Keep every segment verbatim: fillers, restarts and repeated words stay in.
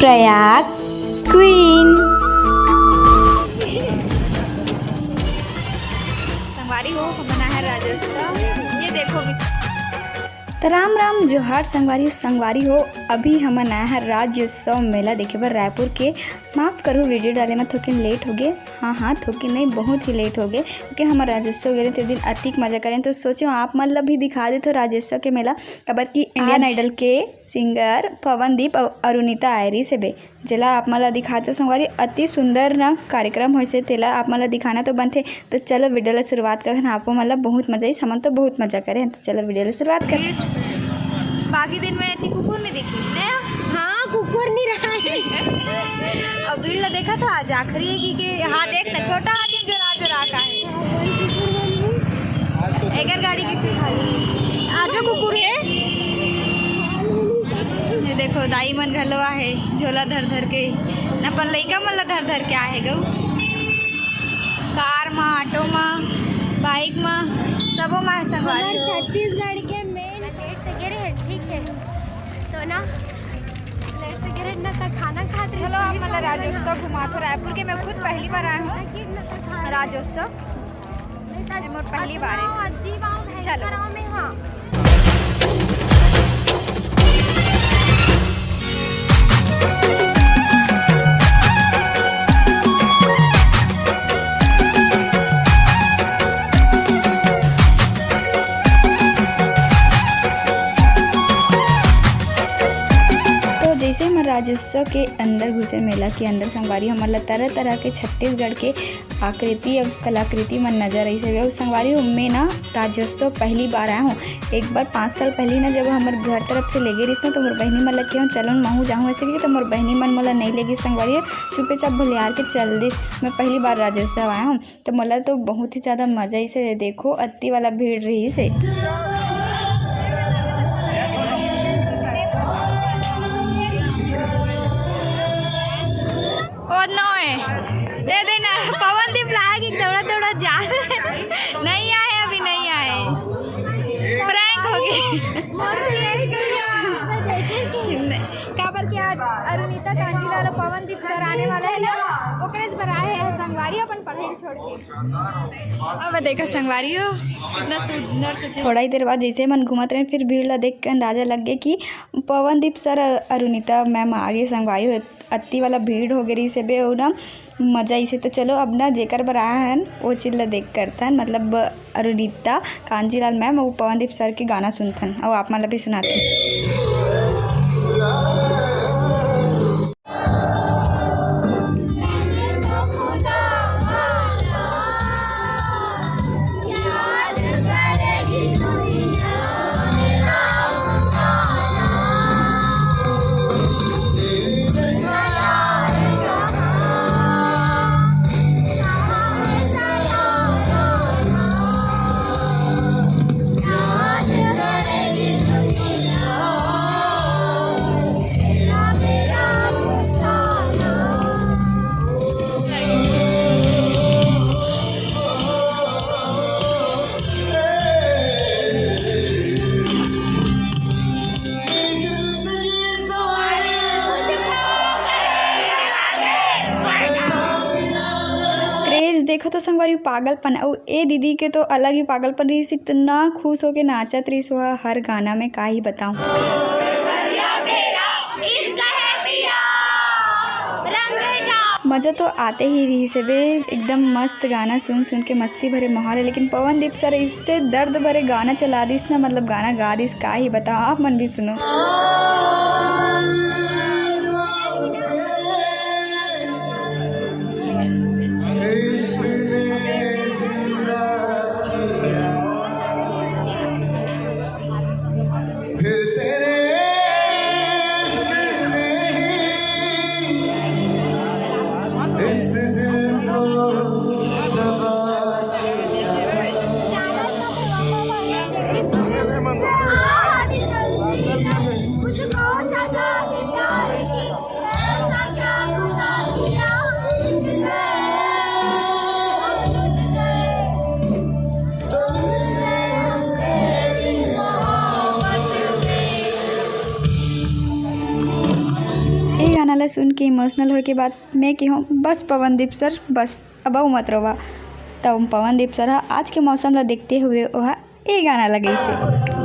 Prayag queen. संगवारी हो, हमन आए हन राज्योत्सव। ये देखो विस-, त राम राम, जोहार संगवारी, संगवारी हो। अभी हमन आए हन राज्योत्सव मेला देखे बर रायपुर के। माफ करो, वीडियो डाले में थोकिन लेट हो गए। हाँ, हाँ, थोकिन नहीं, बहुत ही लेट हो गए, क्योंकि हमर राज्योत्सव गे रहे ते दिन अतिक मजा करें। तो सोचो आप मन ला भी दिखा देथो राज्योत्सव के मेला, काबर कि इंडियन आज आइडल के सिंगर पवनदीप अउ अरुणिता आए रहिस हेबे, जेला आप मन ला दिखाथो संगवारी। अति सुंदर न कार्यक्रम होइस हे, तेला आप मन ला दिखाना तो बनथे। तो चलो वीडियो ला शुरुआत करथन, आपो मन ला बहुत मजा आइस, हमन तो बहुत मजा करे हन। तो चलो वीडियो ला शुरुआत कर। बाकी दिन में इतनी कुकुर नहीं दिखी, नहीं? हाँ, कुकुर नहीं रहा है। अब भीड़ ला देखा था, आज आखिरी है कि, कि हाँ, देख ना, छोटा हाथी जो राज राखा है। एकर गाड़ी किसी खाली। आजो कुकुर है। ये देखो, दाई मन घलो आहे, झोला धर धर के, अपन लइका मन ला धर धर के आहे गऊ। कार म, ऑटो म, बाइक म, सबो म संगवारी हो। छत्तीसगढ़ के मेन। लेट से गिरे हैं, ठीक है, तो ना लेट से गिरे ना, तो खाना खात रही। चलो, आप मन ला राज्योत्सव घुमाथो रायपुर के। मैं खुद पहली बार आए हूँ राज्योत्सव। ये मोर पहली बार है। चलो। तो जैसे हमर राज्योत्सव के अंदर घुसे, मेला के अंदर, संगवारी हमन ला तरह तरह के छत्तीसगढ़ के आकृति अउ कलाकृति मन नजर आइस हवे। अउ संगवारी हो, मैं ना राज्योत्सव पहली बार आए हूँ। एक बार पाँच साल पहली ना, जब हमर घर तरफ से लेगे रहिस ना, तो मोर बहिनी मन ला कहेंव, "चलो न, महूँ जाहूँ," ऐसे कहिके, तो मोर बहिनी मन मोला नहीं लेगिस संगवारी हो, चुपे चाप भलियार के चल दिस। मैं पहली बार राज्योत्सव आए हूँ, तो मोला तो बहुत ही ज्यादा मजा आइस हे। देखो, अत्ती वाला भीड़ रहिस हे। ओ नोए, दे देना, पवनदीप लाग एक दौड़ा दौड़ा जा। नहीं आए, अभी नहीं आए, प्रैंक हो गई। काबर के आज अरुणिता कांजीलाल पवनदीप सर आने वाला है ना, ओकरेज बर आए हैं संगवारी अपन पढ़ाई छोड़ के। अब देखा संगवारी हो, इतना सुंदर से चीज। थोड़ा ही देर बाद जैसे मन घूमत रहे, फिर भीड़ ला देख के अंदाजा लग गया कि पवनदीप सर अरुणिता मैम आगे संगवारी हो। अत्ती वाला भीड़ हो गई रहिस हे बे, अउ ना मजा आइस हे। तो चलो, अब ना जेकर बर आए हन, वो चीज ला देख करथन, मतलब अरुणिता कांजीलाल मैम अउ पवनदीप सर के गाना सुनथन, अउ आप मन ला भी सुनाथन। क्रेज देखो तो संगवारी, पागलपन। अउ ए दीदी के तो अलग ही पागलपन रहिस, इतना खुश होके नाचत रहिस वो हर गाना में, का ही बताऊं। मजा तो आते ही रहिस हे बे, एकदम मस्त गाना सुन सुन के मस्ती भरे माहौल है। लेकिन पवनदीप सर इससे दर्द भरे गाना चला दिस ना, मतलब गाना गा दिस, का ही बताओ, आप मन भी सुनो। गाना ला सुन के इमोशनल होए के बाद मैं कहूँ, "बस पवनदीप सर, बस, अब अउ मत रोवा।" त पवनदीप सर ह आज के मौसम ला देखते हुए ओहा ए गाना ला गइसे।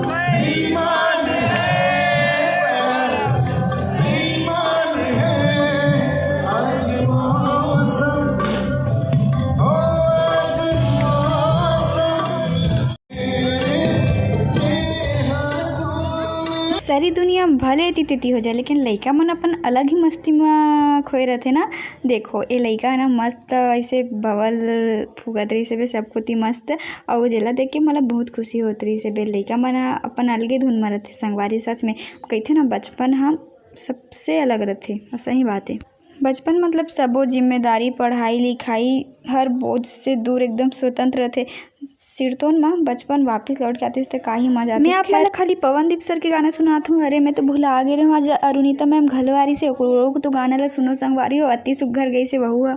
सारी दुनिया भले एती तेती हो जाए, लेकिन लइका मन अपन अलग ही मस्ती म खोए रथे ना। देखो, ए लइका ना मस्त ऐसे बवल फूकत रहिस हे बे सब कोती मस्त, अउ जेला देख के मोला बहुत खुशी होत रहिस हे बे। लइका मन ह अपन अलगे धुन म रथे संगवारी। सच में कहिथे ना, बचपन ह सबसे अलग रथे, अउ सही बात हे। बचपन मतलब सबो जिम्मेदारी, पढ़ाई लिखाई, हर बोझ से दूर एकदम स्वतंत्र रथे। सिरतोन म बचपन वापिस लौट के आतिस त का ही मजा आतिस। मैं आप मन ल खैर, खाली पवनदीप सर के गाना सुनात हूँ। अरे, मैं तो भुला गे रहूँ, आज अरुणिता मैम घलो आ रहिस हे, ओकरो तो गाना ल सुनो संगवारी हो, अति सुग्घर गइस हे वहू ह।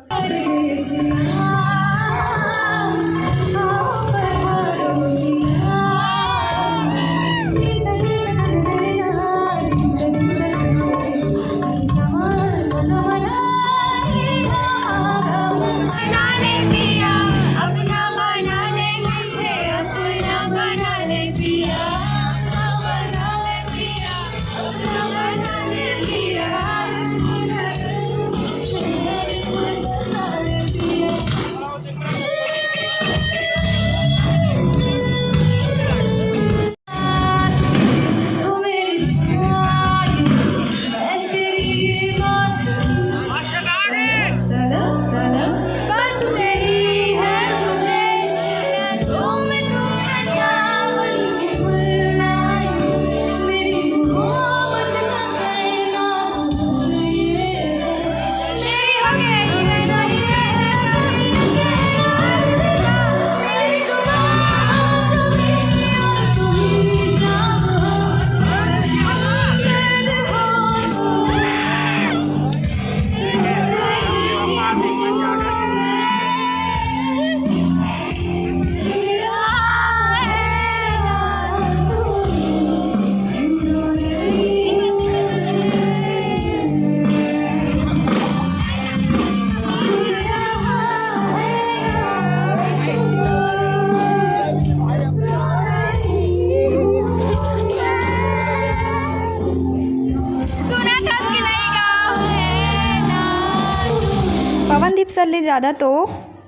पवनदीप सर ले ज्यादा तो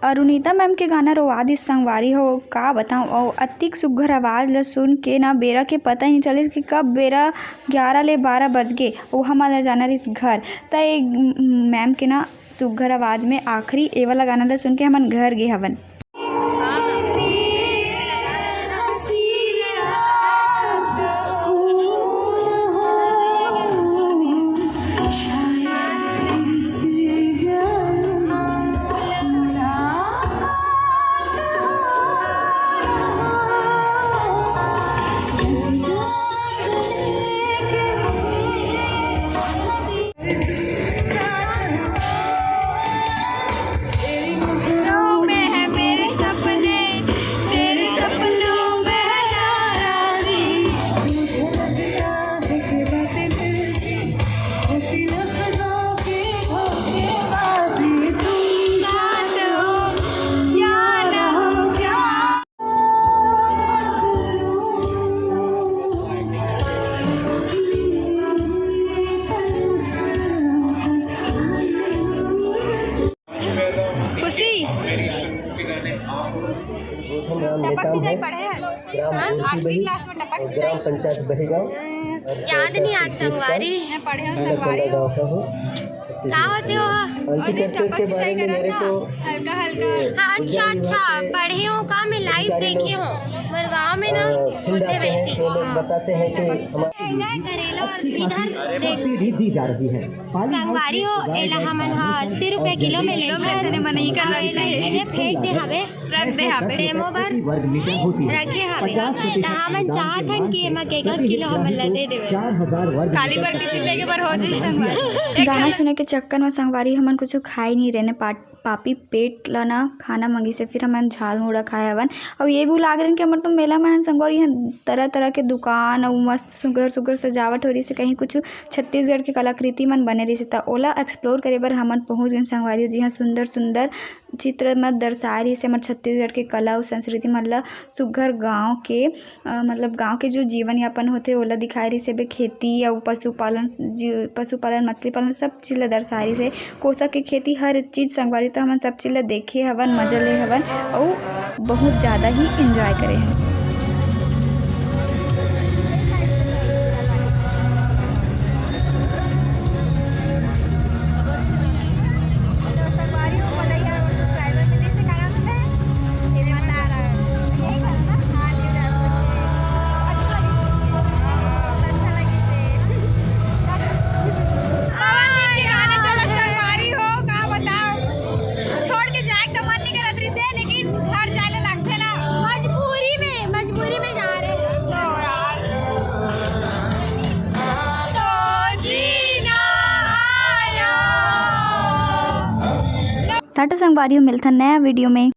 अरुणिता मैम के गाना रोवा दिस संगवारी हो, का बताऊं। अउ अतिक सुग्घर आवाज ल सुन के ना बेरा के पता ही नइ चलिस कि कब बेरा ग्यारह ले बारह बज गे। अउ हमन ल जाना रहिस घर, त ए मैम के ना सुग्घर आवाज में आखिरी ए वाला गाना ल सुन के हमन घर गे हवन। खुशी। गौतम राम टपक नेताम सिंचाई है, पढ़े हैं? ग्राम हाँ? गोरखी आठवीं बही क्लास में टपक और सिंचाई। ग्राम पंचायत बहेगांव और याद नहीं आज संगवारी। मैं पढ़े हूँ मैं संगवारी हूँ। गांव का हूँ। का होते हो? अंकित अरे, करते टपक के सिंचाई बारे में करत मेरे ना, को हल्का, हल्का। हाँ, अच्छा, अच्छा, पढ़े हो का? मैं लाइव देखे हो, मोर गांव में ना अ, फील्ड होते आते हैं, वैसे। तो लोग बताते हैं कि हमारे करेला इधर देख। सीढ़ी दी जा रही है। संगवारी हो, एला हमन ह अस्सी रुपया किलो में लेथन। अउ एला इधर फेंक दे हवे। रख दे हवे। डेमो बर रखे हवे। त हमन चाहत हन कि एमा के एक किलो हमन ला दे देवे। काली बर टिफिन लेके बर हो जाही संगवारी। गाना सुने के चक्कर में संगवारी हमन कुछ खाए नहीं रहने, पाट पापी पेट ल ना खाना मंगिस हे, फिर हमन झाल मुड़ा खाए हवन। अउ ये भुला गे रहेन कि हमर तो मेला महन संगवारी, यहाँ तरह-तरह के दुकान अउ मस्त सुघर-सुघर सजावट हो रहिस हे, कहीं कुछ छत्तीसगढ़ के कलाकृति मन बने रहिस हे, त ओला explore करे बर हमन पहुँच गेन संगवारी हो। जी हाँ, सुंदर-सुंदर चित्र म दर्शाए रहिस हे हमर छत्तीसगढ़ के कला अउ संस्कृति मन ल, सुघर गाँव के, अ, मतलब गाँव के जो जीवन यापन होथे, ओला दिखाए रहिस हे बे, खेती अउ पशुपालन, जी, पशुपालन, मछली पालन, सब चीज ल दर्शाए रहिस हे। कोसा के खेती, हर चीज संगवारी, तो हमन सब चीज ल देखे हवन, मजा ले हवन अउ बहुत ज्यादा ही enjoy करे हन। तो संगवारी हो, मोला यहाँ subscriber मिले से का नाम है? ये बता रहा है। यही घर ना? हाँ, न्यू रायपुर के। अच्छा लगी? हाँ, बहुत अच्छा लगी से। पवन देव के गाना चला, संगवारी हो, का बताओ? छोड़ के जाए तो मन नहीं करत रहिस हे, लेकिन घर जाए ला लगथे ना। मजबूरी में, मजबूरी में जा रहे हैं। तो यार, तो जीना आयो। टाटा संगवारी हो, मिलथन नया video में।